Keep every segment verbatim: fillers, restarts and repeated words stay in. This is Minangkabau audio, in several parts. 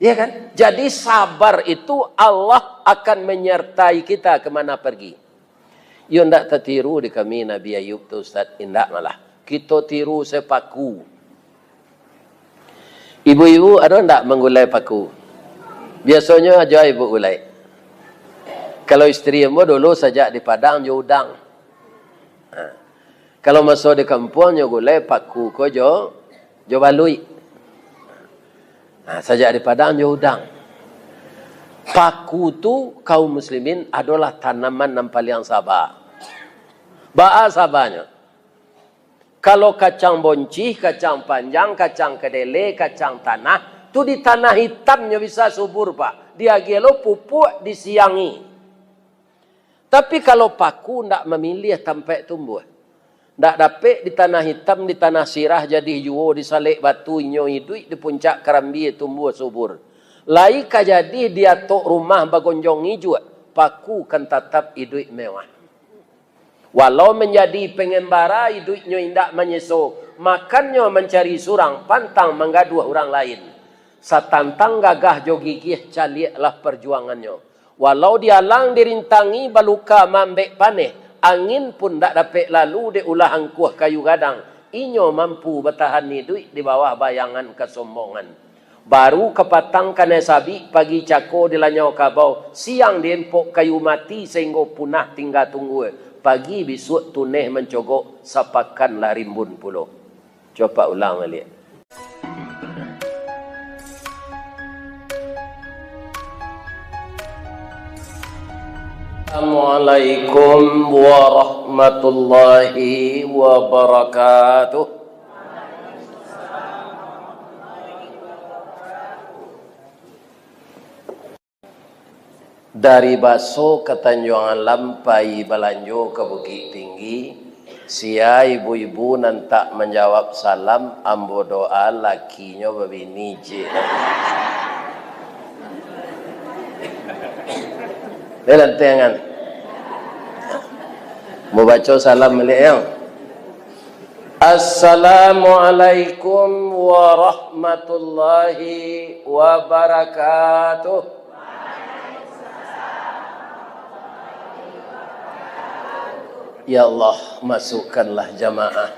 Iya kan? Jadi sabar itu Allah akan menyertai kita kemana pergi. Yo ndak tatiru di kami Nabi Ayub tu, Ustaz. Indak malah. Kito tiru se paku. Ibu-ibu ado ndak manggulai paku? Biasonyo ajo ibu gulai. Kalau istri ambo dulu sajak di Padang jo udang. Ha. Kalau maso di kampuang nyo gulai paku ko jo, jo baluik. Ha, sajak di Padang jo udang. Paku tu, kaum muslimin, adolah tanaman nan paliang saba. Baa sabanyo? Kalau kacang boncih, kacang panjang, kacang kedele, kacang tanah, tu di tanah hitamnyo bisa subur, Pak. Diagiah lo pupuk, disiangi. Tapi kalau paku ndak mamiliah tampaik tumbuah, ndak dapek di tanah hitam, di tanah sirah, jadi juo di salek batu, inyo iduik di puncak karambia tumbuah subur. Lai ka jadi di atok rumah bagonjong ijuak, paku kan tatap iduik mewah. Walau manjadi pangambara, iduiknyo indak manyeso, makannyo mancari surang, pantang manggaduah urang lain. Satantang gagah jo gigih, caliaklah parjuangannyo. Walau dialang dirintangi, baluka maambek paneh, angin pun ndak dapek lalu dek ulah angkuah kayu gadang, inyo mampu batahan iduik di bawah bayangan kasombongan. Baru kapatang kanai sabik, pagi cako dilanyau kabau, siang diempok kayu mati sainggo punah tingga tunggua, pagi bisuak tuneh mancogok, sapakan lah rimbun pulo. Cubo ulang baliak. Assalamualaikum warahmatullahi wabarakatuh. Dari Baso ka Tanjuang Alam, pai balanjo ka Bukik Tinggi, sia ibu-ibu nan tak manjawab salam, ambo doa lakinyo babini ciek. Eh, lantiangan. Mau baco salam baliak, yo. Assalamualaikum warahmatullahi wabarakatuh. Ya Allah, masukkanlah jamaah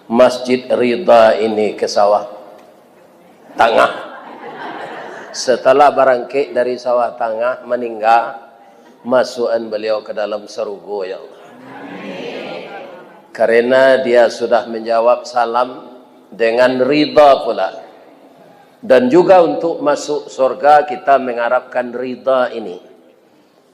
Masjid Ridha ini ke Sawah Tangah. Setelah barangkek dari Sawah Tangah, maningga, masuakan beliau ke dalam sarugo, ya Allah. Karena dia sudah menjawab salam dengan ridha pula. Dan juga untuk masuk surga, kita mengharapkan ridha ini.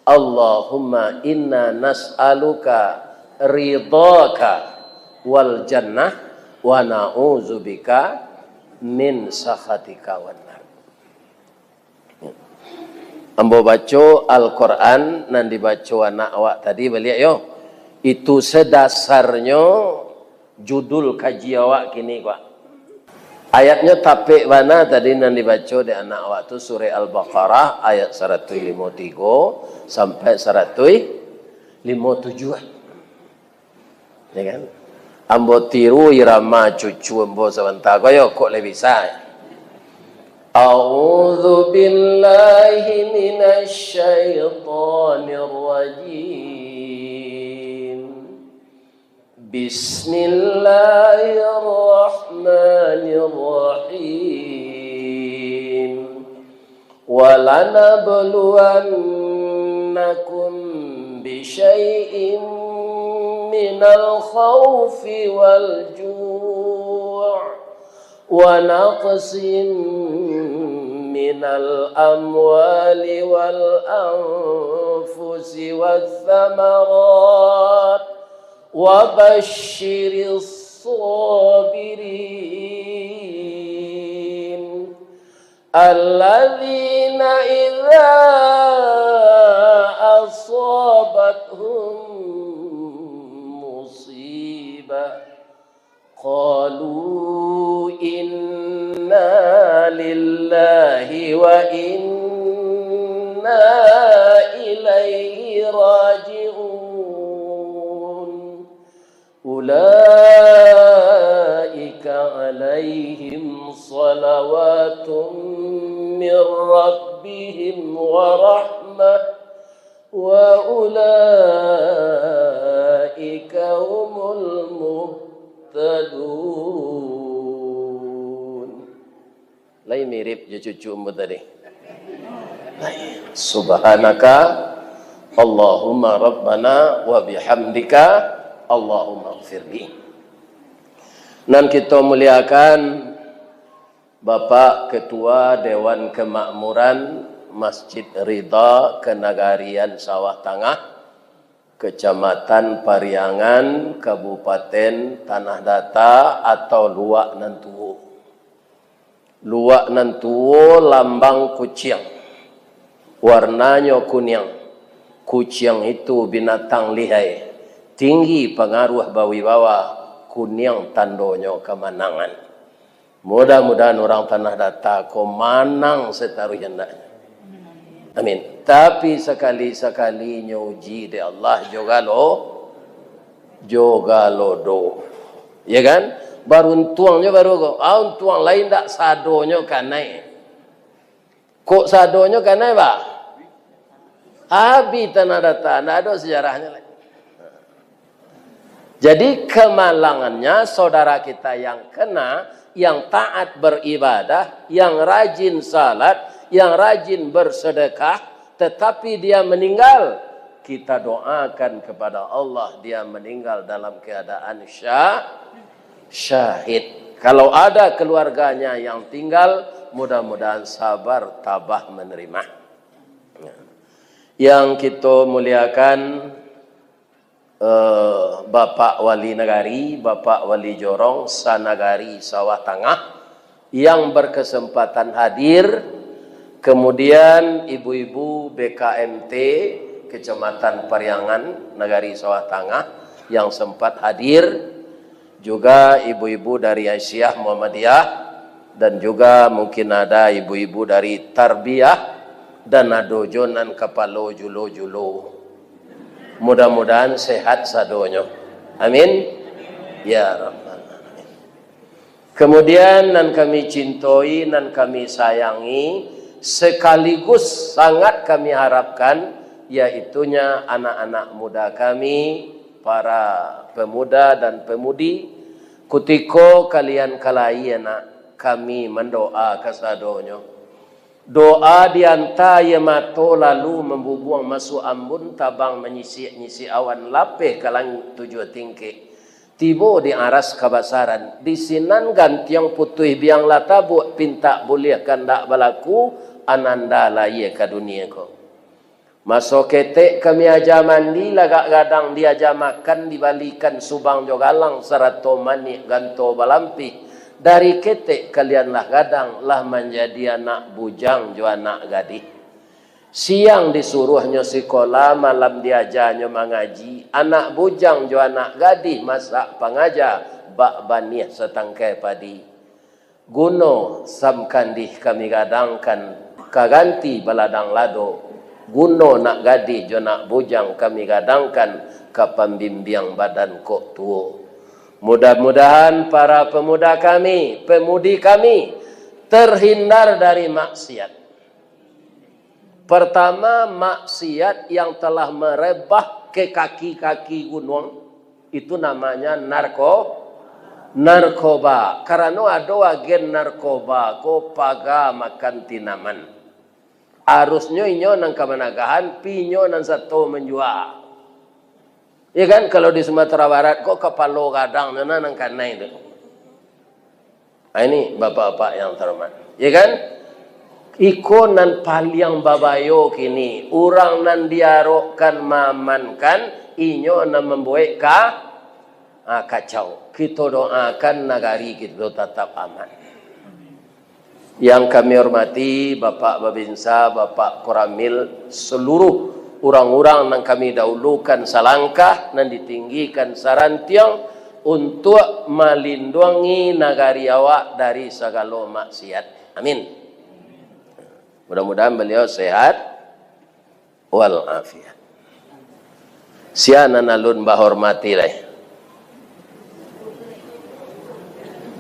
Allahumma inna nas'aluka ridhaka wal jannah, wa na'udzubika min sakhatika wan nar. Ambo baco Al-Quran nan dibaco anak awak tadi baliak, yo. Itu sadasarnyo judul kaji awak kini ko. Ayatnyo tapek bana tadi nan dibaco dek anak awak tu, Surah Al-Baqarah ayat saratuih limo tigo sampai saratuih limo tujuah. Ya kan? Ambo tiru irama cucu ambo sabanta ko, yo, kok lai bisa. A'udzu billahi minasy syaithanir rajim. Bismillahirrahmanirrahim. Walanabluwannakum bisyai'im minal khaufi wal ju', wa naqsim minal amwali wal anfusi wath thamarat, wa basyiris sabirin. Alladzina idza asabathum musibah, qalu inna lillahi wa inna ilaihi raji'un. Ulaika alaihim salawatun من ربهم ورحمة وأولئك هم المهتدون. Lai mirip jo cucu ambo tadi. Lai. Subhanaka Allahumma Rabbana wa bihamdika Allahumma gfirli. Nan kito muliakan, Bapak Ketua Dewan Kemakmuran Masjid Ridha Kenagarian Sawah Tangah, Kecamatan Pariangan, Kabupaten Tanah Data atau Luak Nan Tuo. Luak Nan Tuo lambang kuciang, warnanyo kuniang. Kuciang itu binatang lihai, tinggi pangaruah bawibawa, kuniang tandonyo kamanangan. Mudah-mudahan urang Tanah Data ko manang sataruih andaknyo. Amin. Tapi sakali-sakali nyo uji dek Allah jo galo, jo galo do. Ya kan? Baruntuang nyo baru ko. Ah, untuang lain dak sadonyo kanai. Kok sadonyo kanai, bah? Abih Tanah Data, ndak ado sejarahnyo lai. Jadi, kemalangannya saudara kita yang kena, yang taat beribadah, yang rajin salat, yang rajin bersedekah, tetapi dia meninggal, kita doakan kepada Allah, dia meninggal dalam keadaan sya-, syahid. Kalau ada keluarganya yang tinggal, mudah-mudahan sabar tabah menerima. Yang kito muliakan, eh, Bapak Wali Nagari, Bapak Wali Jorong, sanagari Sawah Tangah, yang berkesempatan hadir, kemudian ibu-ibu B K M T Kecamatan Pariangan, Nagari Sawah Tangah, yang sempat hadir, juga ibu-ibu dari Aisyah Muhammadiyah, dan juga mungkin ada ibu-ibu dari Tarbiyah, dan ado jo nan kapalo julo-julo. Mudah-mudahan sehat sadonyo. Amin. Ya Rabbal Alamin. Kemudian, nan kami cintoi, nan kami sayangi, sekaligus sangat kami harapkan, yaitunya anak-anak muda kami, para pemuda dan pemudi, kutiko kalian ka lahia nak, kami mandoa kasadonyo. Doa dianta aia mato lalu mambubuang masuak ambun, tabang manyisik-nyisik awan, lapeh ka langik tujuah tingkek. Tibo di aras kabasaran, di sinan gantiang putuih biang lah tabuak, pintak buliah kandak balaku, ananda lahia ka dunia ko. Maso ketek kami aja mandi, lagak gadang diaja makan, dibalikan subang jo galang, sarato manik ganto balampih. Dari ketek kalian lah gadang, lah manjadi anak bujang jo anak gadih. Siang disuruahnyo sikola, malam diajanyo mangaji. Anak bujang jo anak gadih masak pangaja, bak baniah satangkai padi. Guno sam kandih kami gadangkan, ka ganti baladang lado. Guno nak gadih jo nak bujang kami gadangkan, ka pambimbiang badan kok tuo. Mudah-mudahan para pemuda kami, pemudi kami, terhindar dari maksiat. Pertama, maksiat yang telah merebah ke kaki-kaki gunuang, itu namanya narko-, narkoba. Karano ado agen narkoba ko paga makan tinaman. Arusnyo inyo nan ka managahan, pi inyo nan sato manjua. Ya kan, kalau di Sumatera Barat ko kapalo gadang tu nah nan kanai tu. Ah, ini bapak-bapak yang terhormat. Ya kan? Iko nan paliang babayo kini, urang nan diarokkan maamankan, inyo nan mambuek ka-, ah, kacau. Kito doakan nagari kito tatap aman. Yang kami hormati Bapak Babinsa, Bapak Koramil, seluruh urang-urang nan kami dahulukan salangkah, nan ditinggikan sarantiang, untuak malinduangi nagari awak dari sagalo maksiat. Amin. Mudah-mudahan baliau sehat wal afiat. Sia nan alun bahormati lai?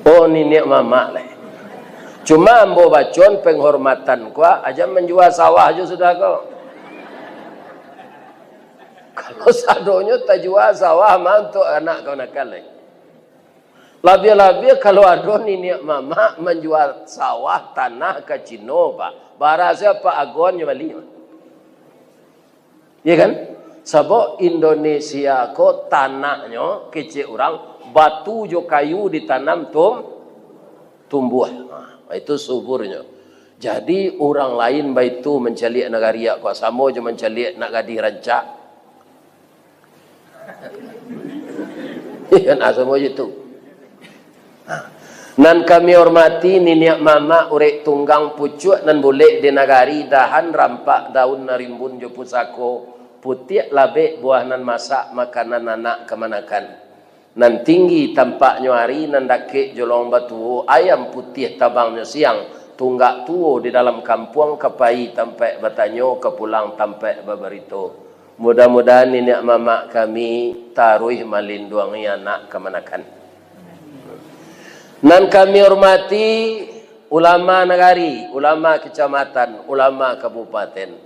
Oh, niniak mamak lai. Cuma ambo bacon penghormatan ko, aja manjua sawah jo sudah ko. Kalau sadonyo tajua sawah mah untuak anak kamanakan lai. Labiah-labiah kalau ado niniak mamak manjua sawah tanah ka Cino, Pak. Bara sia, Pak, agon nyo bali, Pak. Iya kan? Sabab Indonesia ko tanahnyo kecek urang, batu jo kayu ditanam tum-, tumbuah. Nah, itu suburnyo. Jadi urang lain baitu mancaliak nagari ko, samo jo mancaliak nak gadih rancak. Iya kan? Ah, samo jo tu. Nah, nan kami hormati niniak mamak urek tunggang pucuak nan bulek di nagari, dahan rampak daun nan rimbun jo pusako, putiak labek buah nan masak, makanan anak kamanakan. Nan tinggi tampaknyo ari, nan dakek jolong batuo, ayam putiah tabangnyo siang, tunggak tuo di dalam kampuang, ka pai tampaik batanyo, ka pulang tampaik babarito. Mudah-mudahan niniak mamak kami taruih malinduangi anak kamanakan. Nan kami hormati ulama nagari, ulama kecamatan, ulama kabupaten.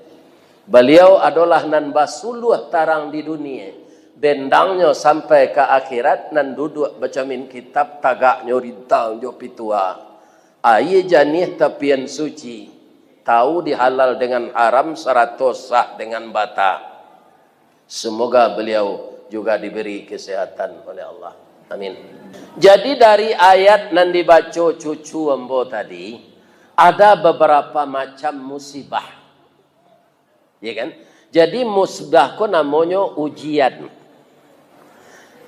Baliau adolah nan basuluah tarang di dunia, bendangnyo sampai ka akhirat, nan duduak bacamin kitab, tagaknyo rintang jo pitua. Aia janiah tapian suci, tahu dihalal dengan haram, sarato sah dengan bata. Semoga beliau juga diberi kesehatan oleh Allah. Amin. Jadi dari ayat nan dibaco cucu ambo tadi, ada beberapa macam musibah. Ya kan? Jadi musibah ko namonyo ujian.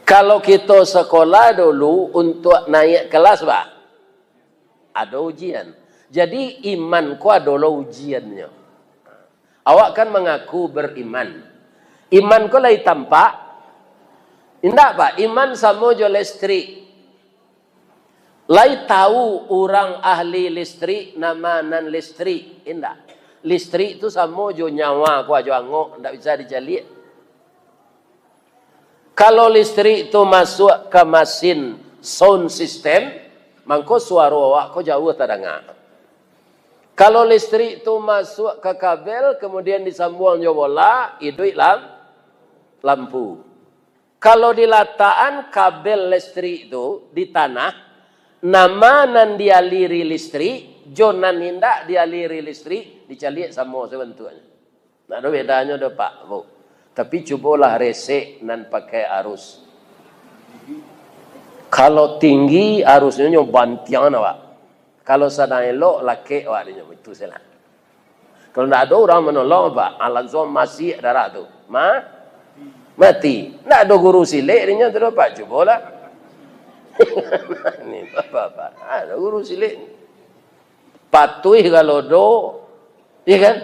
Kalau kito sekolah dulu, untuak naik kelas, Pak, ado ujian. Jadi iman ko ado lo ujiannyo. Awak kan mangaku beriman. Iman ko lai tampak? Indak, Pak. Iman samo jo listrik. Lai tahu urang ahli listrik, nama nan listrik? Indak. Listrik tu samo jo nyawa ko, ajo angok, indak bisa dicaliak. Kalau listrik tu masuak ka masin sound system, mangko suaro awak ko jauah tadanga. Kalau listrik tu masuak ka kabel, kemudian disambuang jo bola, iduik lam-, lampu. Kalau dilatakan kabel listrik tu di tanah, nama nan dialiri listrik, jo nan indak dialiri listrik, dicaliak samo sabantuaknyo. Ndak ado bedanyo doh, Pak, Bu. Tapi cubolah resek nan pakai arus. Kalau tinggi arusnyo, nyo bantiang awak. Kalau sadang elok, lakek awak dinyo. Itu salah. Kalau ndak ado urang manolong, Pak, ah, langsuang masiak darah tu. Ma-, mati. Ndak ado guru silek dinyo tu doh, Pak. Cubolah. Ni, Bapak, Pak. Ah, ado guru silek. Patuih galodo, iya kan?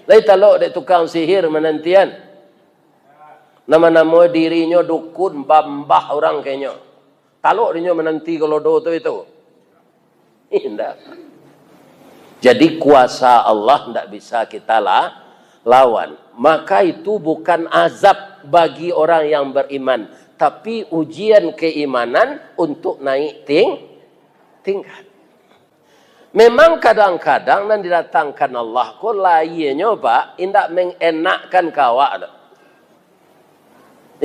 Lai talok dek tukang sihir manantian. Namo-namo dirinyo dukun, bambah urang kainyo. Talok dinyo mananti galodo tu itu. Indak. Jadi kuasa Allah ndak bisa kita la-, lawan. Maka itu bukan azab bagi orang yang beriman, tapi ujian keimanan untuk naik ting-, tingkat. Memang kadang-kadang nan didatangkan Allah ko lahianyo, Pak, indak mengenakkan ka awak tu.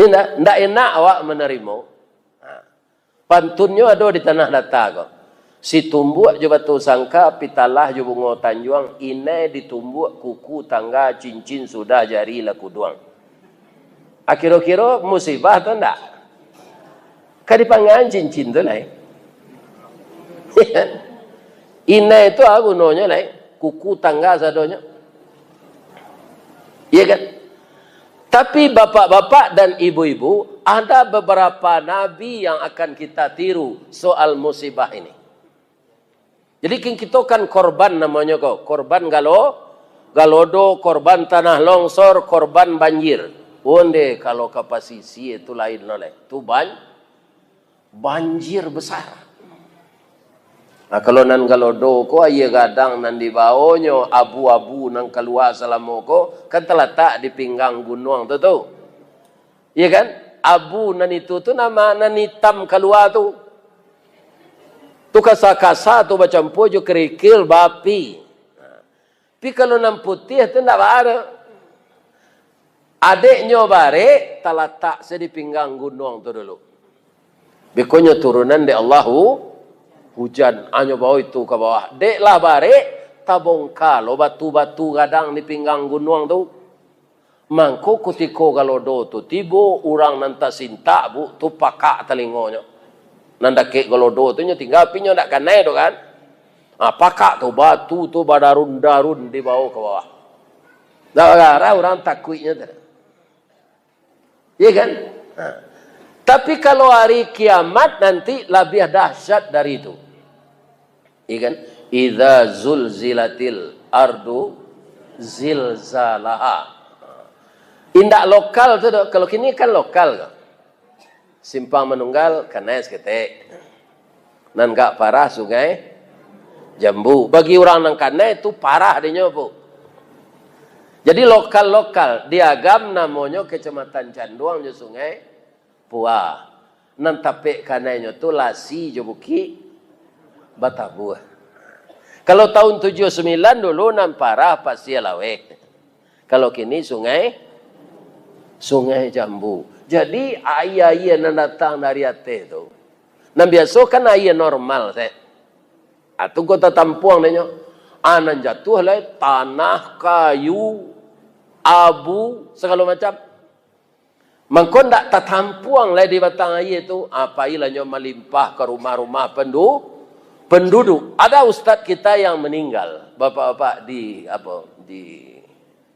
Indak, indak enak awak manarimo. Ha. Pantunnyo ado di Tanah Data ko. Si Tumbuak jo Batu Sangka, Pitalah jo Bungo Tanjuang, inai di Tumbuak, kuku tangga, cincin sudah, jari lah kuduang. Ah, kiro-kiro musibah atau ndak? Ka dipangaan cincin tu lai. Inai tu apo gunonyo lai? Kuku tangga sadonyo. Iya kan? Tapi bapak-bapak dan ibu-ibu, ada beberapa nabi yang akan kita tiru soal musibah ini. Jadi, kin-, kito kan korban namonyo ko, korban galo-, galodo, korban tanah longsor, korban banjir. Onde kalau ka pasisia tu lain lo lai. Tu ban-, banjir besar. Nah, kalau nan galodo ko, aia gadang nan dibaonyo, abu-abu nan kalua salamo ko, kan talatak di pinggang gunuang tu, tu. Iya kan? Abu nan itu tu nama nan itam kalua tu. Tu kasa-kasa tu bacampua jo kerikil bapi. Tapi kalau nan putiah tu ndak baa doh. Adeknyo barek talatak se di pinggang gunuang tu dulu. Bikonyo turunan dek Allah hu-, hujan, anyo bawa itu ka bawah. Dek lah barek, tabongka lo batu-batu gadang di pinggang gunuang tu. Mangko kutiko galodo tu tibo, urang nan tasintak, Bu, tu pakak talingonyo. Nan dakek galodo tu nyo tingga, tapi nyo ndak kanai tu kan. Ah, pakak tu, batu tu badarun-darun dibawa ka bawah. Ndak garah urang takuiknyo tu. Iya kan? Nah. Tapi kalau hari kiamat nanti labiah dahsyat dari itu. Iya kan? Idza zulzilatil ardu zilzalaha. Indak lokal tu doh. Kalau kini kan lokal tu. Simpang Manunggal, kanai saketek. Nan agak parah Sungai Jambu. Bagi urang nan kanai tu parah dinyo, Bu. Jadi lokal-lokal, di Agam namonyo Kecamatan Canduang jo Sungai Pua. Nan tapek kanainyo tu Lasi jo Bukik Batabuah. Kalau tahun tujuh sembilan dulu nan parah Pasia Laweh. Kalau kini Sungai, Sungai Jambu. Jadi aia-aia nan datang dari ateh tu, nan biaso kan aia normal se. Ah, tu kota tampuang dek nyo. Ah, nan jatuah lai tanah, kayu, abu, sagalo macam. Mangko ndak tatampuang lai di batang aia tu, ah, pailah nyo malimpah ka rumah-rumah pendu-, penduduk. Ada ustaz kita yang meninggal, bapak-bapak di, apa, di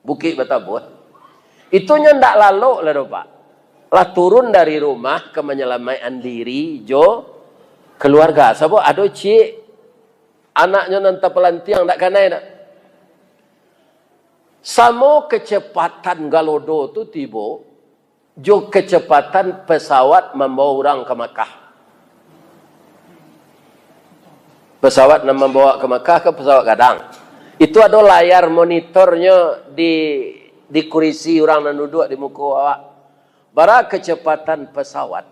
Bukik Batabuah. Itu nyo ndak lalok lah doh, Pak. Lah turun dari rumah ka manyalamaikkan diri jo keluarga. Sabab ado ciek anaknyo nan tapalantiang ndak kanai dak. Samo kecepatan galodo tu tibo, jo kecepatan pesawat mambawa urang ka Makkah. Pesawat nan mambawa ka Makkah ka pesawat gadang. Itu ado layar monitornyo di, di kurisi urang nan duduak di muko awak. Bara kecepatan pesawat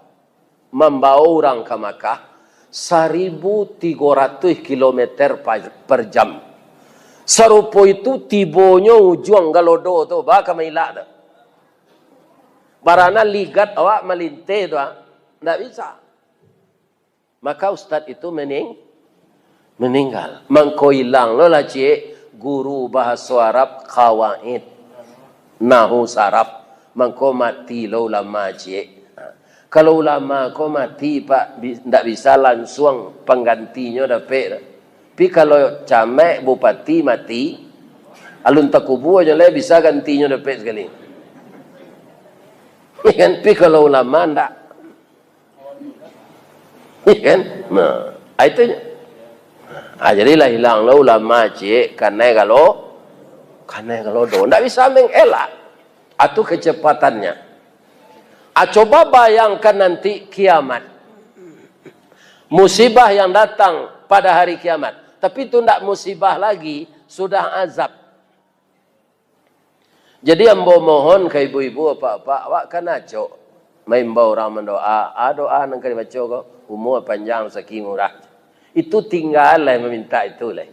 mambawa urang ka Makkah? Saribu tigo ratuih kilometer pa-, per jam. Sarupo itu tibonyo ujuang galodo tu, ba ka mailak tu. Barana ligat awak malinteh tu, ah, ndak bisa. Maka ustaz itu mening-, meninggal. Mangko ilang lo lah ciek guru bahaso Arab, kawaid, nahu, saraf. Mangko mati lo ulama ciek. Ha. Kalau ulama ko mati, Pak, bi-, ndak bisa lansuang panggantinyo dapek. Tapi kalau camat, bupati mati, alun takubua nyo lai bisa gantinyo dapek sakali. Iya kan? Tapi kalau ulama ndak. Iya kan? Nah, ah, itu nyo. Ah, jadi lah ilang lo ulama ciek, kanai galo, kanai galodo. Ndak bisa mengelak. Atu kecepatannya. Ah, coba bayangkan nanti kiamat. Musibah yang datang pada hari kiamat. Tapi itu ndak musibah lagi, sudah azab. Jadi ambo mohon ka ibu-ibu, apak-apak, awak kan acok maimbau urang mandoa. Ah, doa nan ka dibaco ko, umua panjang, rasaki murah. Itu tingga lai mamintak itu lai.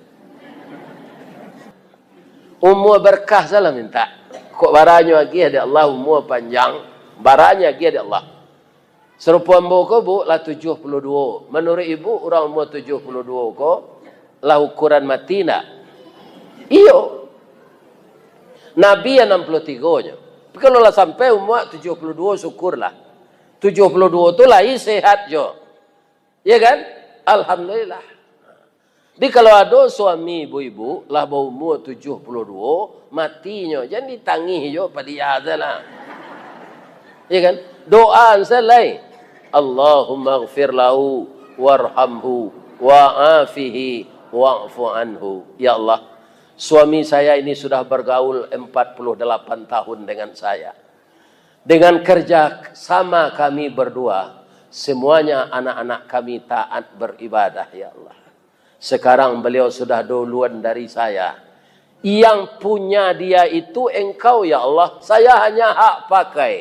Umua berkah salah mintak. Kok baranyo agiah dek Allah, umua panjang, baranyo agiah dek Allah. Sarupo ambo ko, Bu, lah tujuah puluah duo. Manuruik ibu, urang umua tujuah puluah duo ko lah ukuran mati ndak? Iyo. Nabi anam puluah tigo nyo. Tapi kalau lah sampai umua tujuah puluah duo, syukurlah. Tujuah puluah duo tu lai sehat jo. Ya kan? Alhamdulillah. Jadi kalau ado suami ibu-ibu lah baumua tujuah puluah duo, matinyo, jan ditangih jo padia salah. Ya kan? Doa salah. Allahumma ghfir lahu warhamhu wa'afihi wa'fu anhu. Ya Allah, suami saya ini sudah bergaul empat puluh delapan tahun dengan saya. Dengan kerja sama kami berdua, semuanya anak-anak kami taat beribadah, ya Allah. Sekarang beliau sudah duluan dari saya. Yang punya dia itu Engkau, ya Allah. Saya hanya hak pakai.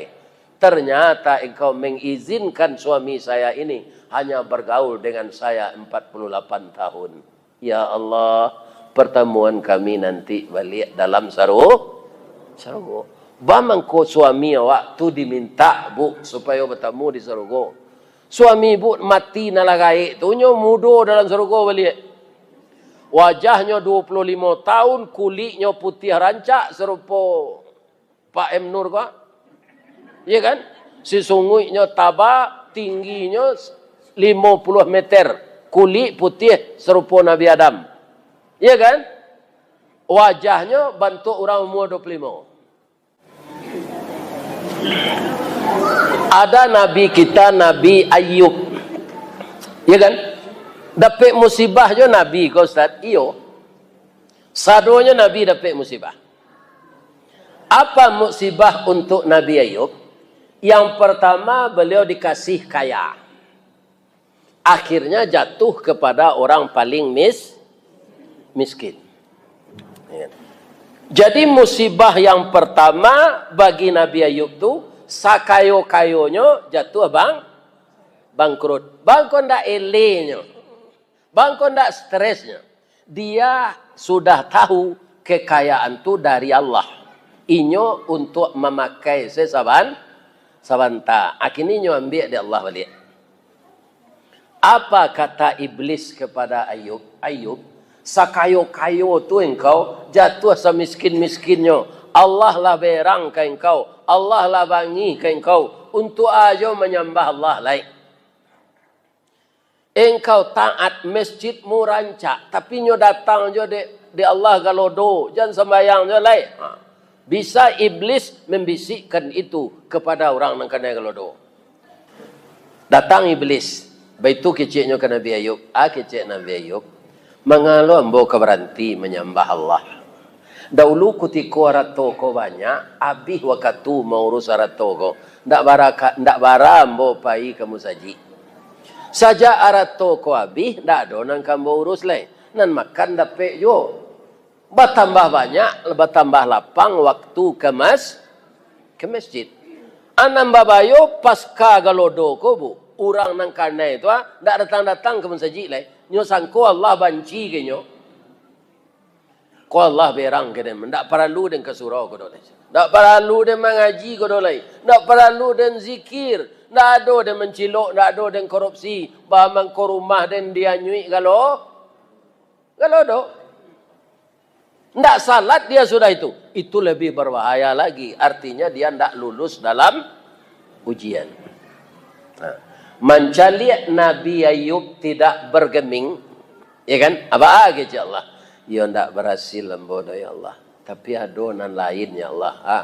Ternyata Engkau mengizinkan suami saya ini hanya bergaul dengan saya empat puluh lapan tahun. Ya Allah, pertemuan kami nanti baliak dalam saru-, sarugo. Ba mangko suami awak tu diminta, Bu, supayo batamu di sarugo. Suami Ibu mati nan lah gaek tu, nyo mudo dalam sarugo baliak. Wajahnyo duo puluah limo taun, kuliknyo putiah rancak sarupo Pak M Nur ko. Iya kan? Sisunguiknyo taba, tingginyo limo puluah meter, kulik putiah sarupo Nabi Adam. Iya kan? Wajahnyo bantuak urang umua duo puluah limo. Ada nabi kita, Nabi Ayub. Iya kan? Dapek musibah jo nabi ko, Ustaz? Iyo. Sadonyo nabi dapek musibah. Apa musibah untuk Nabi Ayub? Yang pertama, beliau dikasih kaya. Akhirnya jatuh kepada orang paling mis-, miskin. Ya. Jadi musibah yang pertama bagi Nabi Ayub tu, sakayo-kayonyo jatuh bang-, bangkrut. Bangko ndak elenyo. Bangko ndak stresnyo. Dia sudah tahu kekayaan tu dari Allah. Inyo untuk mamakai se saban-, sabanta. Akhirnyo inyo ambiak dek Allah baliak. Apa kata Iblis kepada Ayub? "Ayub, sakayo-kayo tu engkau, jatuah samiskin-miskinnyo. Allah lah berang ka engkau, Allah lah bangih ka engkau. Untuak ajo manyambah Allah lai? Engkau taat, masjidmu rancak, tapi nyo datang jo dek, dek Allah galodo, jan sambayang jo lai." Ha. Bisa Iblis membisikkan itu kepada urang nan kanai galodo. Datang Iblis, baitu keceknyo ka Nabi Ayub, "Ah, kecek Nabi Ayub, mangalo ambo ka baranti manyambah Allah? Daulu kutiko arato ko banyak, abih wakatu maurus arato ko, ndak bara ka, ndak bara ambo pai ka musajik. Sajak arato ko abih, ndak ado nan ka ambo urus lai, nan makan dapek juo. Batambah banyak, batambah lapang waktu ka mas-, ka masjid. Anan babayo pasca galodo ko, Bu, urang nan kanai tu, ah, ndak datang-datang ka masajik lai. Nyo sangko Allah banci ka inyo. Ko Allah berang ka den, ndak paralu den ka surau ko doh lai. Ndak paralu den mangaji ko doh lai. Ndak paralu den zikir. Ndak ado den mancilok, ndak ado den korupsi. Ba mangko rumah den dianyuik galo-, galodo. Ndak salat dia sudah itu, itu lebih berbahaya lagi. Artinya dia ndak lulus dalam ujian." Nah, mancaliak Nabi Ayub tidak bergeming, ya kan? Apa kecek Allah? "Yo ndak barasil ambo doh, ya Allah. Tapi ado nan lain, ya Allah. Ha,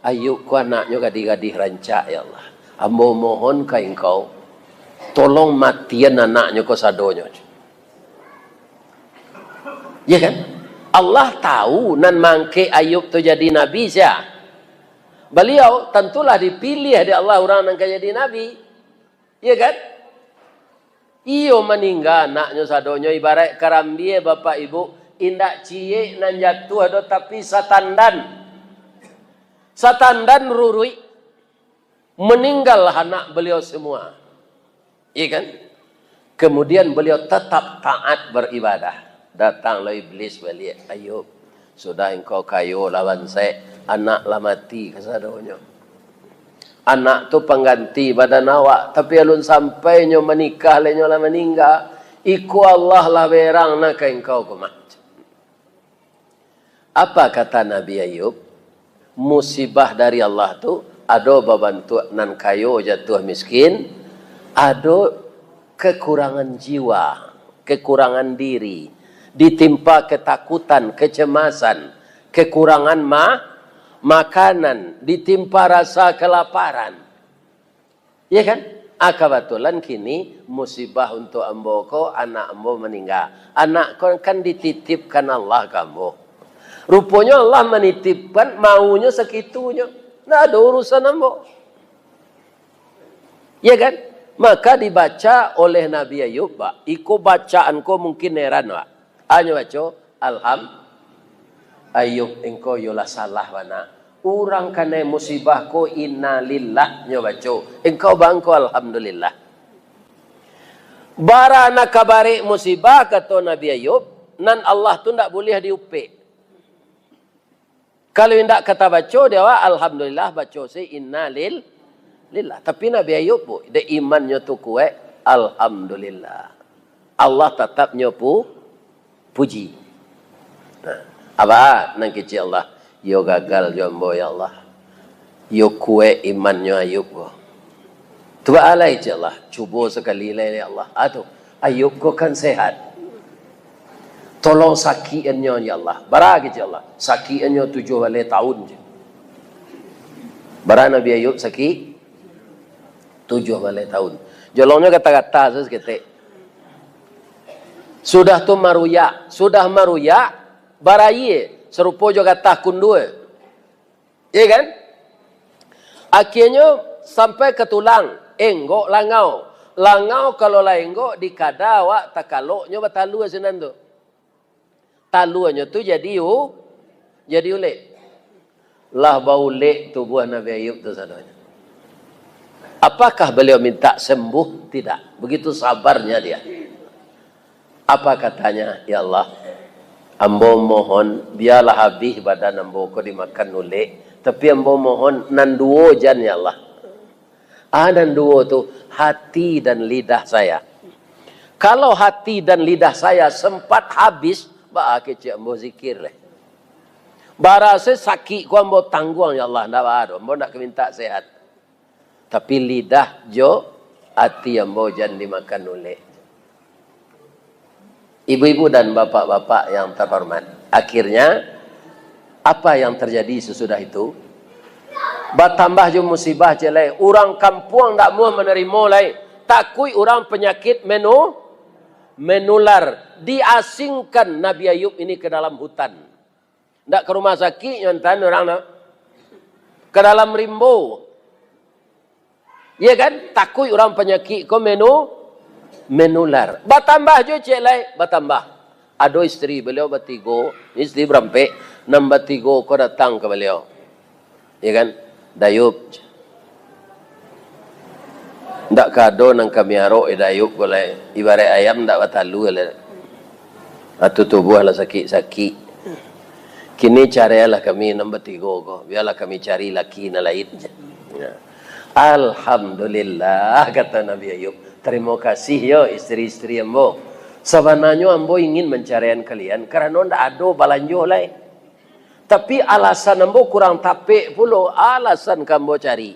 Ayub ko anaknyo gadih-gadih rancak, ya Allah. Ambo mohon ka Engkau, tolong matian anaknyo ko sadonyo." Ya kan? Allah tahu nan mangkek Ayub tu jadi nabi sia. Baliau tantulah dipiliah dek Allah urang nan ka jadi nabi. Ya kan? Iyo, maningga anaknyo sadonyo ibarat karambia, Bapak Ibu, indak ciek nan jatuah doh, tapi satandan. Satandan ruruik. Maninggalah anak baliau semua. Iya kan? Kemudian baliau tetap taat beribadah. Datanglah Iblis baliak, "Ayub, sudah engkau kayo lah bansaik, anak lah mati kasadonyo. Anak tu pangganti badan awak, tapi alun sampai nyo manikah lai nyo lah maningga. Iko Allah lah berang na ka engkau ko mah." Apa kata Nabi Ayub? Musibah dari Allah tu ado babantuak nan kayo jatuah miskin, ado kekurangan jiwa, kekurangan diri, ditimpa ketakutan, kecemasan, kekurangan ma-, makanan, ditimpa rasa kelaparan. Ya kan? Ah, kabatulan kini musibah untuk ambo ko, anak ambo maningga. Anak ko kan dititipkan Allah ka ambo. Ruponyo Allah manitipkan, maunyo sakitunyo. Ndak ado urusan ambo. Ya kan? Maka dibaca oleh Nabi Ayub, Pak. Iko bacaan ko mungkin heran, Pak. Anyo baco, "Alham-, Ayub, engkau yolah salah bana. Urang kanai musibah ko innalillah nyo baco. Engkau bangko alhamdulillah." Bara nan ka barek musibah, kato Nabi Ayub, nan Allah tu ndak buliah diupek. Kalau indak ka tabaco di awak, alhamdulillah, baco se inna lil-, lillah. Tapi Nabi Ayub, bu, dek imannyo tu kuaik, alhamdulillah. Allah tatap nyo pu-, puji. Nah, apa nan kecek Allah? Yo gagal jo ambo, ya Allah. Yo kuaik imannyo Ayub ko. Tu baa lai, cek Allah. Cubo sakali lai, ya Allah. Ah, tu. Ayub ko kan sehat. Tolong sakiannyo, ya Allah. Bara, kecek Allah. Sakiannyo tujuah baleh tahun je. Bara Nabi Ayub sakik? Tujuah baleh tahun. Jolongnyo gata-gata saketek. Sudah tu maruyak. Sudah maruyak, baraia. Sarupo jo gatah kundua. Iya kan? Akhianyo sampai ka tulang, enggok langau. Langau kalau lah enggok, dikada awak takaloknyo batalua sinan tu. Taluanyo tu jadi u-, jadi ulek. Lah baulek tubuah Nabi Ayub tu sadonyo. Apakah beliau minta sembuh? Tidak. Begitu sabarnya dia. Apa katanya, "Ya Allah, ambo mohon, bialah habih badan ambo ko dimakan ulek, tapi ambo mohon nan duo jan, ya Allah." Ah, nan duo tu, hati dan lidah saya. Kalau hati dan lidah saya sempat habis, baa kecek ambo zikir leh. Bara se sakik ko ambo tangguang, ya Allah, ndak baa doh, ambo ndak ka minta sehat. Tapi lidah jo ati ambo jan dimakan ulek. Ibu-ibu dan bapak-bapak yang terhormat, akhirnya, apa yang terjadi sesudah itu? Batambah jo musibah cek lai. Urang kampuang ndak muah manarimo lai. Takuik urang panyakik menu-, menular. Diasingkan Nabi Ayub ini ke dalam hutan. Ndak ka rumah sakik nyo antaan urang tu. Ka dalam rimbo. Iya kan? Takuik urang panyakik ko menu-, menular. Batambah jo cek lai, batambah. Ado isteri baliau batigo, isteri barampek, nan batigo ko datang ka baliau. Iya kan? Dayup. Ndak ka ado nan kami arok, eh, Dayup ko lai. Ibaraik ayam ndak batalua lai. Atu tubuah lah sakik-sakik. Kini carailah kami nan batigo ko. Bialah kami cari laki nan lain. Ya. Alhamdulillah, kata Nabi Ayub. Tarimo kasih yo, isteri-isteri ambo. Sabananyo ambo ingin mancaraian kalian karano ndak ado balanjo lai. Tapi alasan ambo kurang tapek pulo, alasan ka ambo cari.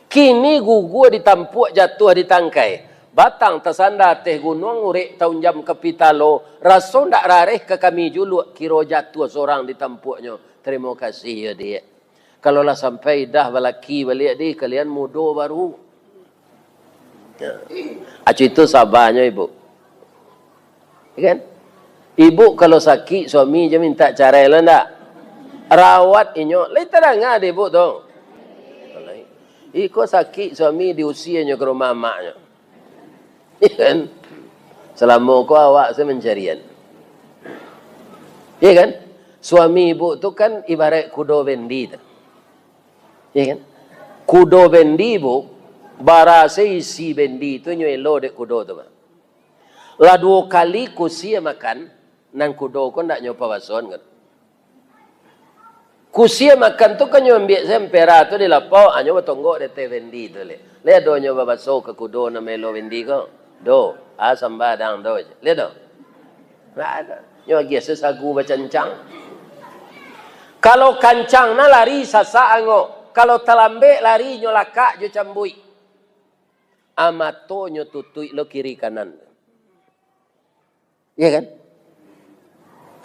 Kini gugua di tampuak, jatuah di tangkai. Batang tasanda ateh gunuang, urek taunjam ka pitalo. Raso ndak rareh ka kami juluak, kiro jatuah sorang di tampuaknyo. Tarimo kasih yo, Diak. Kalau lah sampai idah balaki baliak, Diak, kalian mudo baru. Ya. Acu itu sabanyo, Ibu. Ya kan? Ibu kalau sakik, suami je minta carai lah ndak? Rawat inyo. Lai tadanga dek ibu tu. Iko sakik, suami diusianyo ka rumah amaknyo. Ya kan? Salamo ko awak se mancarian. Ya kan? Suami ibu tu kan ibaraik kudo bendi tu. Ya kan? Kudo bendi, Bu, bara se isi bendi tu nyo elo dek kudo tu, Pak. Lah duo kali kusie makan, nan kudo ko ndak nyo pabasoan kan. Kusie makan tu kan nyo ambiak se ampera tu di lapau, ah, nyo batonggok di ateh bendi tu leh. Lai ado nyo babaso ka kudo nan maelo bendi ko? Do, ah, sambah dang do je. Lai ado? Ndak ado. Nyo agiah se sagu bacancang. Kalau kancang nah lari sasak angok. Kalau talambek lari nyo lakak jo cambuik. Ah, matonyo tutuik lo kiri kanan. Iya kan?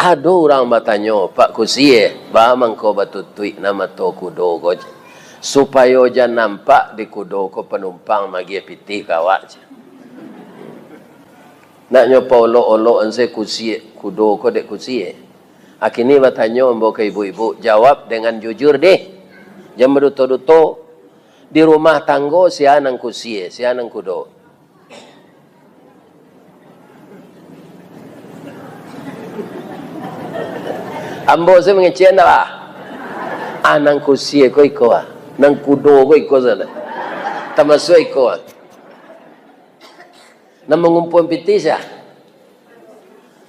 Ado urang batanyo, "Pak Kusie, baa mangko batutuik nah mato kudo ko, supayo jan nampak di kudo ko panumpang magiah pitih ka awak," je. Nak nyo paolok-olokan se kusie, kudo ko dek kusie. Akini batanyo ambo ka ibu-ibu, jawab dengan jujur deh. Jan baduto-duto. Di rumah tanggo sia nan kusie, sia nan kudo? Ambo se mangecek ndak lah? Ah, nan kusie ko iko ah. Nan kudo ko iko sajo. Tamasuak iko ah. Nan mangumpuan pitih sia?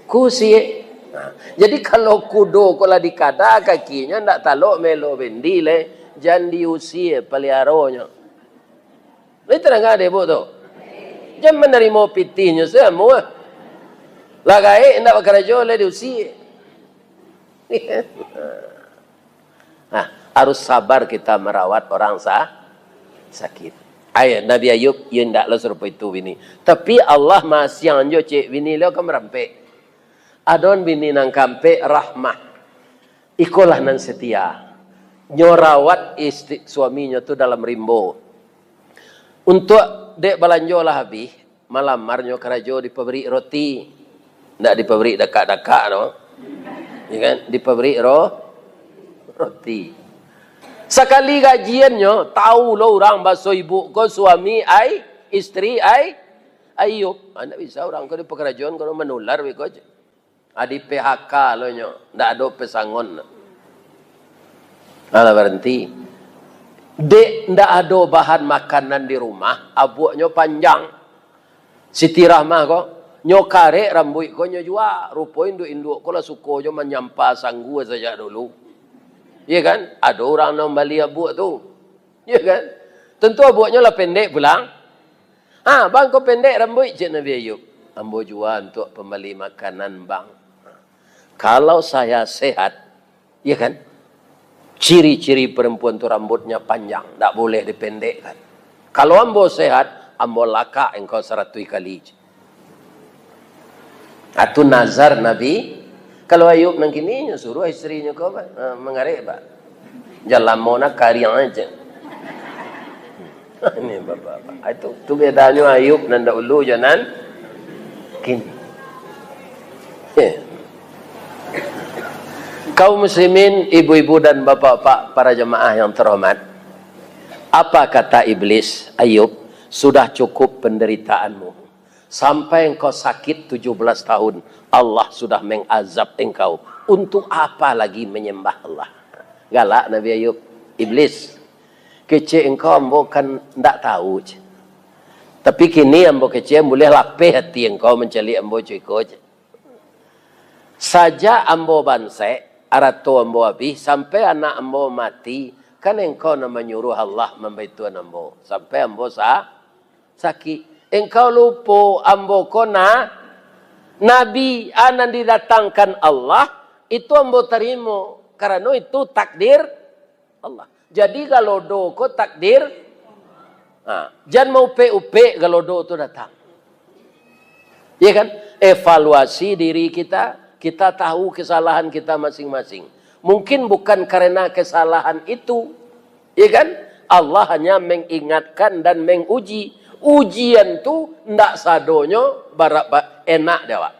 Kusiek. Nah, jadi kalau kudo ko lah dikada kakinyo, ndak talok melo bendi lai, jan diusie paliaronyo. Lai tadanga dek ibuk tu? Jan manarimo pitihnyo sajo. Lah gaek ndak bakarajo lai diusie. Nah, harus sabar kita marawat orang sa-, sakit. Ai, Nabi Ayub, iyo indak lo sarupo itu bini. Tapi Allah masiang jo ciek bini lo ka marampek. Adon bini nan kaampek, Rahmah. Ikolah nan setia. Nyo rawat istri, suaminyo tu dalam rimbo. Untuak dek balanjo lah abih, malamarnyo karajo di pabrik roti. Ndak di pabrik dakak-dakak no. Ya kan? Di pabrik ro-, roti. Sakali gajiannyo, tau lo urang baso ibuk ko suami ai, istri ai, Ayub. Ah, ndak bisa urang ko di pakarajoan ko manular beko je. Ah, di P H K lo nyo, ndak ado pesangon. Alah, baranti. Dek ndak ado bahan makanan di rumah, abuaknyo panjang. Siti Rahmah ko, nyo karek rambuik ko nyo jua. Rupo induak-induak ko lah suko jo manyampa sanggu sajak dulu. Iya kan? Ado urang nan mambali abuak tu. Iya kan? Tentu abuaknyo lah pendek pulang. "Ha, bang, ko pendek rambuik," cek Nabi Ayub. "Ambo jua untuak pambali makanan, bang. Kalau saya sehat," iya kan? Ciri-ciri perempuan tu rambutnya panjang, ndak boleh dipendekkan. "Kalau ambo sehat, ambo lakak engkau saratuih kali," cek. Atu nazar Nabi. Kalau Ayub nan kini, nyo suruah istrinyo ko, ba, eh, mangarek, ba. Jan lamo na kariang aja. Ini bapak-bapak. Itu, tu bedanyo Ayub nan dahulu jo nan kini. Ya. Kaum muslimin, ibu-ibu dan bapak-bapak, para jemaah yang terhormat, apa kata iblis, "Ayub, sudah cukup penderitaanmu. Sampai engkau sakit tujuh belas tahun, Allah sudah mengazab engkau. Untuk apa lagi menyembah Allah?" Galak Nabi Ayub. "Iblis, kecek engkau ambo kan ndak tahu, cek. Tapi kini ambo kecek, buliah lapeh ati engkau mancaliak ambo ceko, cek. Sajak ambo bansek, arato ambo abih, sampai anak ambo mati, kan engkau nan manyuruah Allah mambaituan ambo, sampai ambo sa-, sakik. Engkau lupo ambo ko na-, nabi, a, nan didatangkan Allah, itu ambo tarimo, karano itu takdir Allah. Jadi galodo ko takdir, ha, jan maupek-upek galodo tu datang. Ya kan? Evaluasi diri kita, kita tahu kesalahan kita masing-masing. Mungkin bukan karena kesalahan itu, ya kan? Allah hanya mengingatkan dan menguji. Ujian tu ndak sadonyo bara-, ba-, enak dek awak.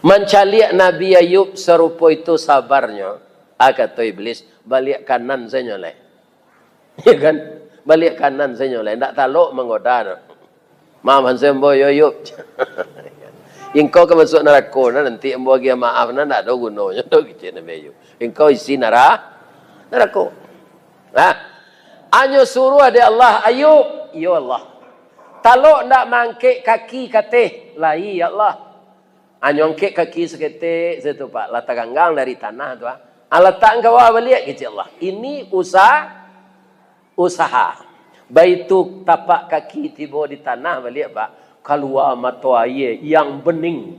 Mancaliak Nabi Ayub sarupo itu sabarnyo, a, kato Iblis, "Baliak kanan sajo lai." Ya kan? "Baliak kanan sajo lai, ndak talok manggoda doh. Maaf, ambo yo Ayub. Engkau ka masuak narako, nah, nanti ambo agiah maaf, nah, ndak ado gunonyo doh," kecek Nabi Ayub. "Engkau isi nara-, narako." Nah, anyo suruah dek Allah, "Ayub." "Iyo Allah." "Talok ndak maangkek kaki ka ateh?" "Lai, ya Allah." Anyo angkek kaki saketek sajo tu, Pak, lah taganggang dari tanah tu, ah. "Ah, latak ka bawah baliak," kecek Allah. Ini usa-, usaha. Baitu tapak kaki tibo di tanah baliak, Pak, kalua mato aia yang bening.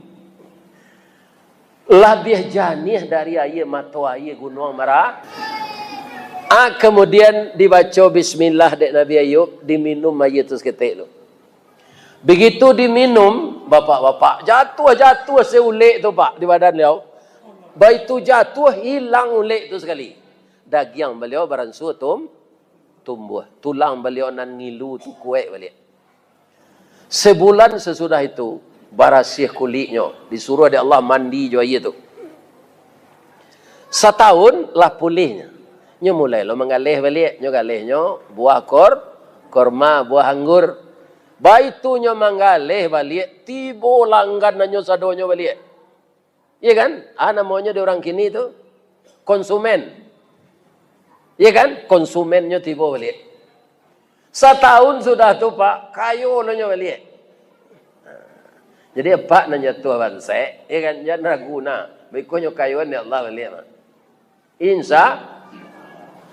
Labiah janiah dari aia mato aia Gunuang Mara-, ah, kemudian dibaco bismillah dek Nabi Ayub, diminum aia tu saketek tu. Begitu diminum, bapak-bapak, jatuah-jatuah seulek tu, Pak, di badan baliau. Baitu jatuah, hilang ulek tu sakali. Dagiang baliau baransua tum-, tumbuah. Tulang baliau nan ngilu tu kuaik baliak. Sebulan sesudah itu, barasiah kuliknyo, disuruah dek Allah mandi jo aia tu. Satahun lah pulih nyo. Nyo mulai lo manggaleh baliak. Nyo galehnyo buah kor-, korma, buah anggur. Baitu nyo manggaleh baliak, tibo langgannyo sadonyo baliak. Iya kan? Ah, namonyo di urang kini tu konsumen. Iya kan? Konsumennyo tibo baliak. Satahun sudah tu, Pak, kayo lo nyo baliak. Jadi apak nan jatuah bansek, ya kan, jan ragu nah. Beko nyo kayoan dek Allah baliak mah. Insya,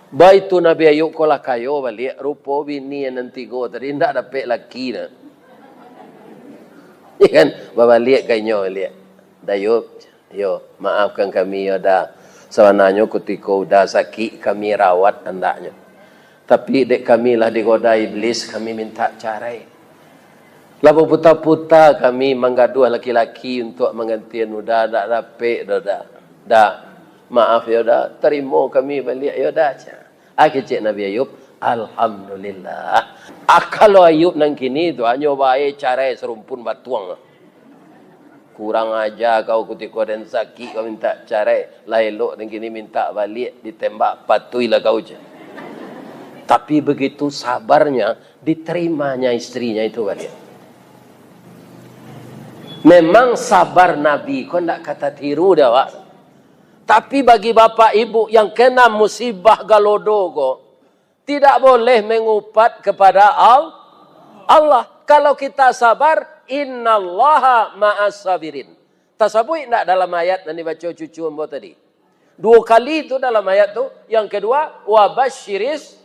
baitu Nabi Ayub ko lah kayo baliak, rupo bini nan tigo tadi ndak dapek laki nah. Ya kan, babaliak ka inyo baliak. Dayub, yo, maafkan kami yo Da. Sabananyo kutiko Uda sakik kami rawat andaknyo. Tapi dek kami lah digoda iblis, kami minta carai. Lah baputa-puta kami manggaduah laki-laki untuak manggantian Uda, dak dapek doh Da. Da, maaf yo Da, tarimo kami baliak yo Da, cak. Ah, kecek Nabi Ayub, "Alhamdulillah." Ah, kalau Ayub nan kini tu, hanyo bae carai sarumpun batuang. Kurang aja kau, kutiko den sakik kau minta carai. Lah elok den kini minta baliak, ditembak patuihlah kau je. Tapi begitu sabarnya, diterimanya istrinya itu baliak. Memang sabar Nabi ko ndak ka tatiru dek awak. Tapi bagi bapak ibu yang kena musibah galodo ko, tidak boleh mengupat kepada Al-, Allah. Kalau kita sabar, "Innallaha ma'as sabirin." Tasabuik ndak dalam ayat nan dibaco cucu ambo tadi? Duo kali tu dalam ayat tu. Yang kedua, "Wa basyiris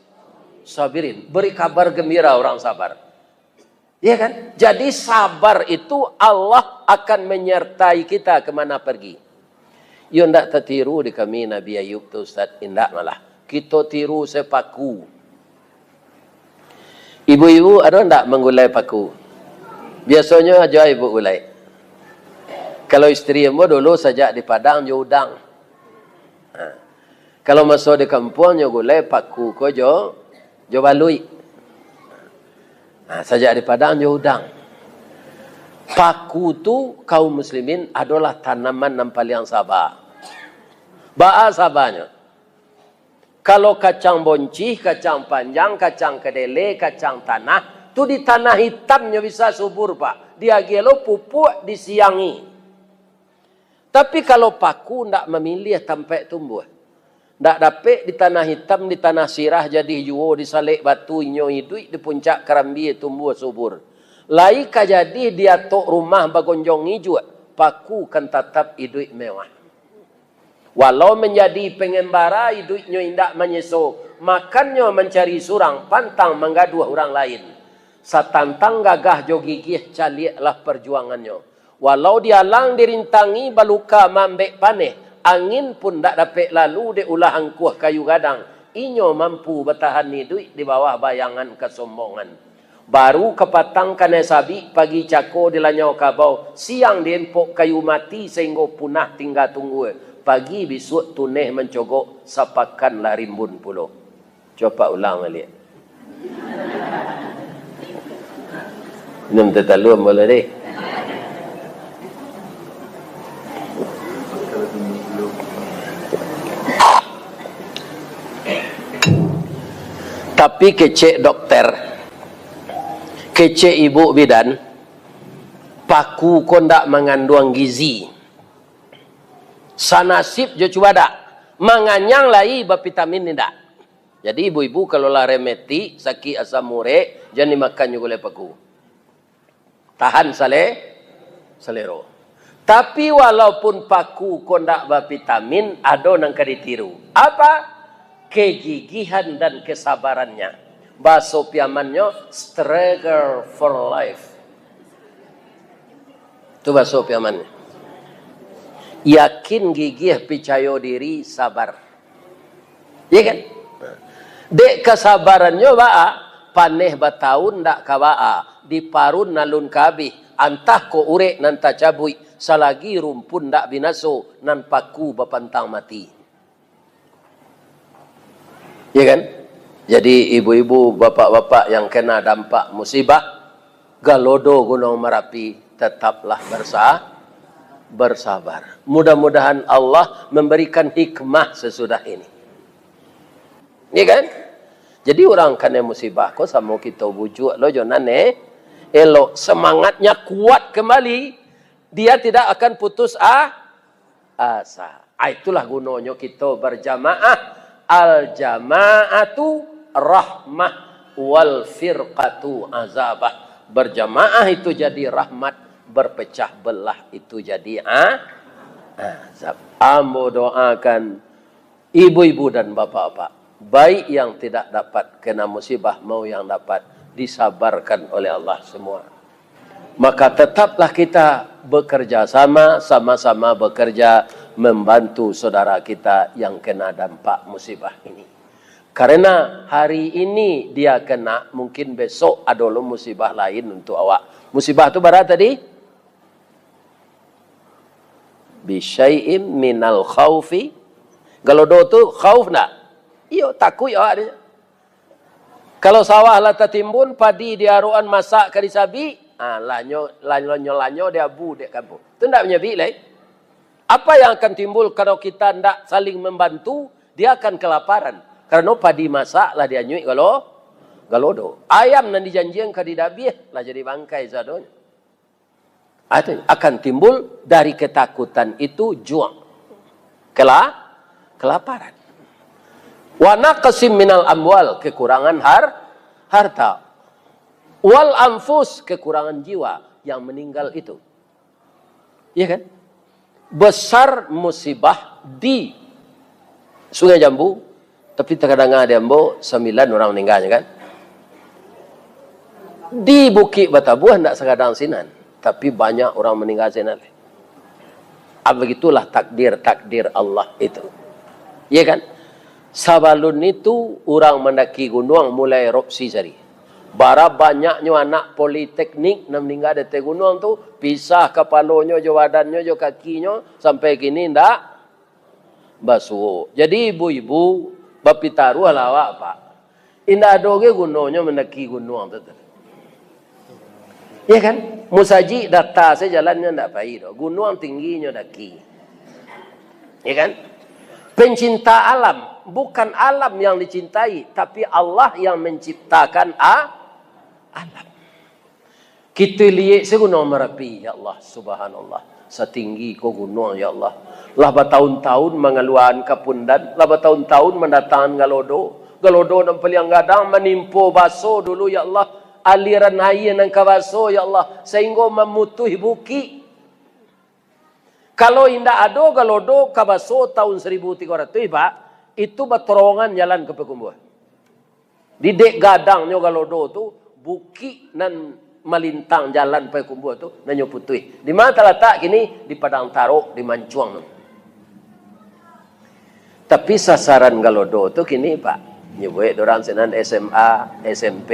sabirin." Beri kabar gembira orang sabar. Ya kan? Jadi sabar itu Allah akan menyertai kita kemana pergi. Yo ndak tatiru di kami Nabi Ayub tu, Ustaz. Indak malah. Kito tiru se paku. Ibu-ibu ado ndak manggulai paku? Biasonyo ajo ibu gulai. Kalau istri ambo dulu sajak di Padang jo udang. Ha. Kalau maso di kampuang nyo gulai paku ko jo, jo baluik. Ha, sajak di Padang jo udang. Paku tu, kaum muslimin, adolah tanaman nan paliang saba. Baa sabanyo? Kalau kacang boncih, kacang panjang, kacang kedele, kacang tanah, tu di tanah hitam nyo bisa subur, Pak. Diagiah lo pupuk, disiangi. Tapi kalau paku ndak mamiliah tampaik tumbuah, ndak dapek di tanah hitam, di tanah sirah jadih juo, di salek batu inyo iduik, di puncak karambia tumbuah subur. Lai ka jadih di atok rumah bagonjong ijuak, paku kan tatap iduik mewah. Walau manjadi pangambara, iduiknyo indak manyeso, makannyo mancari surang, pantang manggaduah urang lain. Satantang gagah jo gigih, caliaklah parjuangannyo. Walau dialang dirintangi, baluka maambek paneh, angin pun ndak dapek lalu dek ulah angkuah kayu gadang, inyo mampu batahan iduik di bawah bayangan kasombongan. Baru kapatang kanai sabik, pagi cako dilanyau kabau, siang diempok kayu mati sainggo punah tingga tunggua, pagi bisuak tuneh mancogok, sapakan lah rimbun pulo. Cubo ulang baliak. Minum teh talu ambo lah deh. Tapi kecek dokter, kecek ibu bidan, paku ko ndak manganduang gizi. Sanasib jo cubadak, manganyang lai, bavitamin indak. Jadi ibu-ibu kalau lah rematik, sakik asam urek, jan dimakan juo gulai paku. Tahan sale-, salero. Tapi walaupun paku ko ndak bavitamin, ado nan ka ditiru. Apa? Kegigihan dan kesabarannya. Bahaso Piamannyo, struggle for life. Tu bahaso Piamannyo. Yakin, gigih, picayo diri, sabar. Iya kan? Dek kasabarannyo baa, paneh batahun ndak ka baa, diparun alun ka abih, antah ko urek nan tacabuik, salagi rumpun ndak binaso, nan paku bapantang mati. Iya kan? Jadi ibu-ibu, bapak-bapak yang kena dampak musibah, galodo Gunung Marapi, tetaplah bersa-, bersabar. Mudah-mudahan Allah memberikan hikmah sesudah ini. Iya kan? Jadi urang kanai musibah ko samo kito bujuak lo jo nan e-, elok, semangatnya kuat kembali, dia tidak akan putus a-, asa. Ah, itulah gunonyo kito berjamaah. Al-jama'atu rahmah wal firqatu azabah. Berjamaah itu jadi rahmat, berpecah belah itu jadi a-, azab. Ambo doakan ibu-ibu dan bapak-bapak, baik yang tidak dapat kena musibah, mau yang dapat, disabarkan oleh Allah semua. Maka tetaplah kita bekerja sama, sama-sama bekerja membantu saudara kita yang kena dampak musibah ini. Karena hari ini dia kena, mungkin besok ado lo musibah lain untuk awak. Musibah tu bara tadi? Bisyai'im minal khaufi. Galodo tu khauf ndak? Iyo, takuik awak dek. Kalau sawah lah tatimbun, padi diarokan masak ka disabik, ah, lanyo, lanyo, lanyo, lanyo di abu dek kampuang. Tu ndak manyabik lai. Apa yang akan timbul kalau kita ndak saling membantu? Dia akan kelaparan. Karano padi masak lah dianyuik galo-, galodo. Ayam nan dijanjian ka didabiah lah jadi bangkai sadonyo. Ah, itu akan timbul dari ketakutan itu juang. Kela-, kelaparan. Wa naqsim minal amwal, kekurangan har-, harta. Wal anfus, kekurangan jiwa yang meninggal itu. Iya kan? Besar musibah di Sungai Jambu, tapi takadanga di ambo sambilan urang maningganyo kan. Di Bukik Batabuah ndak sagadang sinan, tapi banyak urang maningga sinan. Ah, begitulah takdir-takdir Allah itu. Iya kan? Sabalun itu, urang mandaki gunuang mulai erupsi sari. Bara banyaknyo anak politeknik nan maningga di ateh gunuang tu, pisah kapalonyo jo badannyo jo kakinyo, sampai kini ndak basuo. Jadi ibu-ibu, bapitaruahlah awak, Pak. Indak ado ge gunonyo mandaki gunuang tu, tu. Ya kan? Musajik data se jalannyo ndak pai doh. Gunuang tinggi nyo daki. Ya kan? Pencinta alam, bukan alam yang dicintai, tapi Allah yang menciptakan a-, alam. Kito liek se Gunuang Marapi, ya Allah, subhanallah. Satinggi ko gunuang, ya Allah. Lah batahun-tahun mangaluakan kapundan, lah batahun-tahun mandatangan galodo. Galodo nan paliang gadang manimpo baso dulu, ya Allah. Aliran aia nan ka baso, ya Allah, sahinggo mamutuih bukik. Kalau indak ado galodo ka baso tahun saribu tigo ratuih, Pak, itu batorongan jalan ka Payakumbuah. Di dek gadangnyo galodo tu, bukik nan malintang jalan Payakumbuah tu, nan nyo putuih. Di ma talatak kini? Di Padang Tarok, di Mancuang. Tapi sasaran galodo tu kini, Pak, nyo buek dorang sinan S M A, S M P,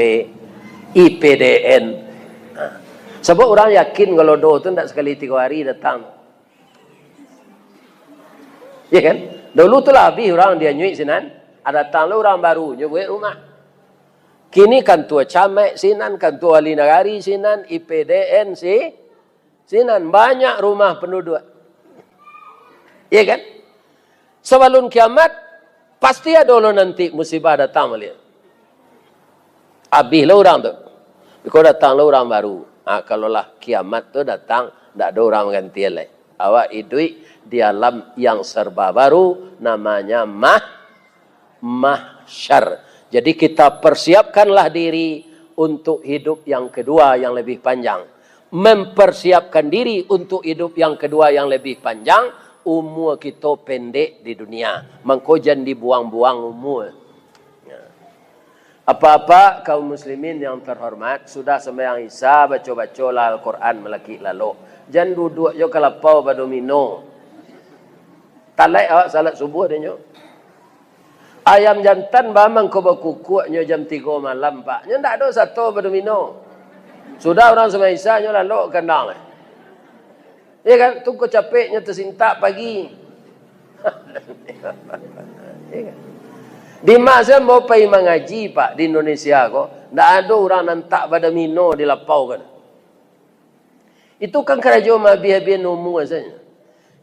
I P D N. Ha. Sabab urang yakin galodo tu ndak sakali tigo hari datang. Ya kan? Dulu tu lah abih urang dianyuik sinan, ah, datang lo urang baru, nyo buek rumah. Kini kantua camat sinan, kantua wali nagari sinan, I P D N si-, sinan, banyak rumah penduduk. Ya kan? Sabalun kiamat, pasti ado lo nanti musibah datang baliak. Abih lo urang tu. Biko datang lo urang baru. Ha, kalau lah kiamat tu datang, ndak ado urang manggantian lai. Awak iduik di alam yang serba baru, namanya mah-, mahsyar. Jadi kita persiapkanlah diri untuk hidup yang kedua yang lebih panjang. Mempersiapkan diri untuk hidup yang kedua yang lebih panjang, umua kito pendek di dunia. Mangko jan dibuang-buang umua. Ya. Apak-apak kaum muslimin yang terhormat, sudah sumbayang Isya, baco-bacolah Al-Quran malakik lalok. Jan duduak jo ka lapau badomino. Talaik awak salat subuah dek nyo. Ayam jantan bamangko bakukuak nyo jam tigo malam, Pak. Nyo ndak ado sato badomino. Sudah urang sumbayang Isya, nyo lalok ka kandang lai. Ya kan? Tu ko capek nyo tasintak pagi. Ya kan? Di ma se ambo pai mangaji, Pak, di Indonesia ko, ndak ado urang nan tak badomino di lapau kan. Itu kan karajo maabih-abihan umua sajo.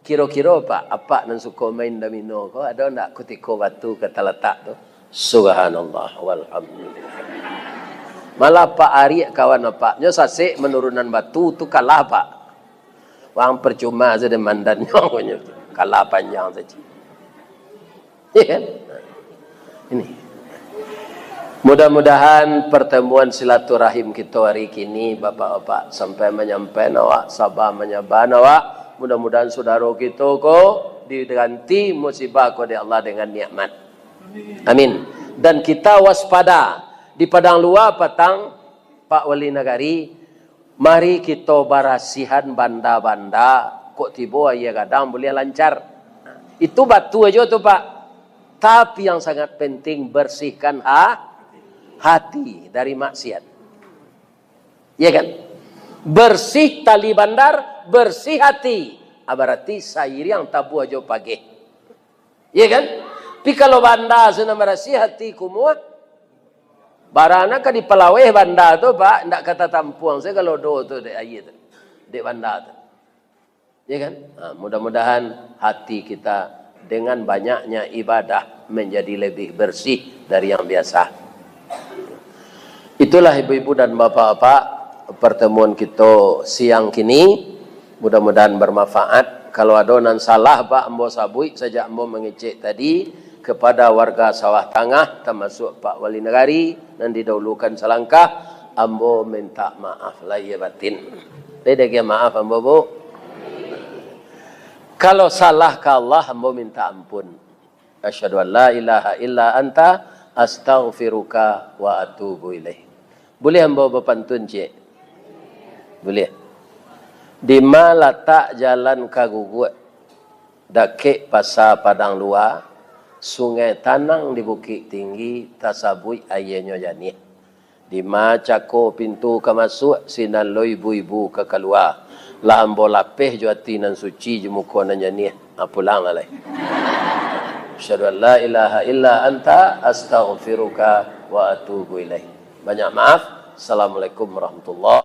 Kiro-kiro, Pak, apak nan suko main domino ko, ado ndak kutiko batu ka talatak tu? Subhanallah, walhamdulillah. Malah Pak Ariak kawan apak, nyo sasek manurunan batu tu kalah, Pak. Wang percuma sajo mandannyo, kalah panjang sajo. Ya kan? Ini. Mudah-mudahan pertemuan silaturahim kito hari kini, Bapak-bapak, sampai manyampai awak, saba manyaba awak. Mudah-mudahan sudaro kito ko diganti musibah ko dek Allah dengan nikmat. Amin. Dan kita waspada di Padang Lua patang, Pak Wali Nagari, mari kito barasihan banda-banda, kok tibo aia gadang buliah lancar. Itu batu ajo tu, Pak. Tapi yang sangat penting, bersihkan ha-, hati dari maksiat. Ya kan? Bersih tali bandar, bersih hati. Ah, berarti sairiang tabuah jo pageh. Ya kan? Tapi kalau banda sudah barasiah, hati kumuah, barana ka dipalaweh banda tu, Pak, ndak ka tatampuang se kalau do tu dek aia tu, dek banda tu. Ya kan? Ha, mudah-mudahan hati kita dengan banyaknya ibadah menjadi lebih bersih dari yang biasa. Itulah ibu-ibu dan bapak-bapak, pertemuan kito siang kini. Mudah-mudahan bermanfaat. Kalau ado nan salah, Pak, ambo sabuik sajak ambo mangecek tadi kepada warga Sawah Tangah, termasuk Pak Wali Nagari, nan didahulukan salangkah, ambo minta maaf lahia batin. Lai diagiah maaf ambo, Bu? Kalau salah ka Allah, ambo minta ampun. Asyhadu an la ilaha illa anta, astaghfiruka wa atubu ilaik. Buliah ambo bapantun ciek? Buliah. Dima latak jalan ka Guguak, dakek Pasa Padang Lua, sungai tanang di Bukik Tinggi, tasabuik aianyo janiah. Dima cako pintu ka masuak, sinan lo ibu-ibu ka kalua. Lah ambo lapeh jo ati nan suci, jo muko nan janiah. Ah, pulanglah lai. Asyhadu an la ilaha illa anta, astaghfiruka wa atubu ilaik. Banyak maaf. Assalamualaikum warahmatullahi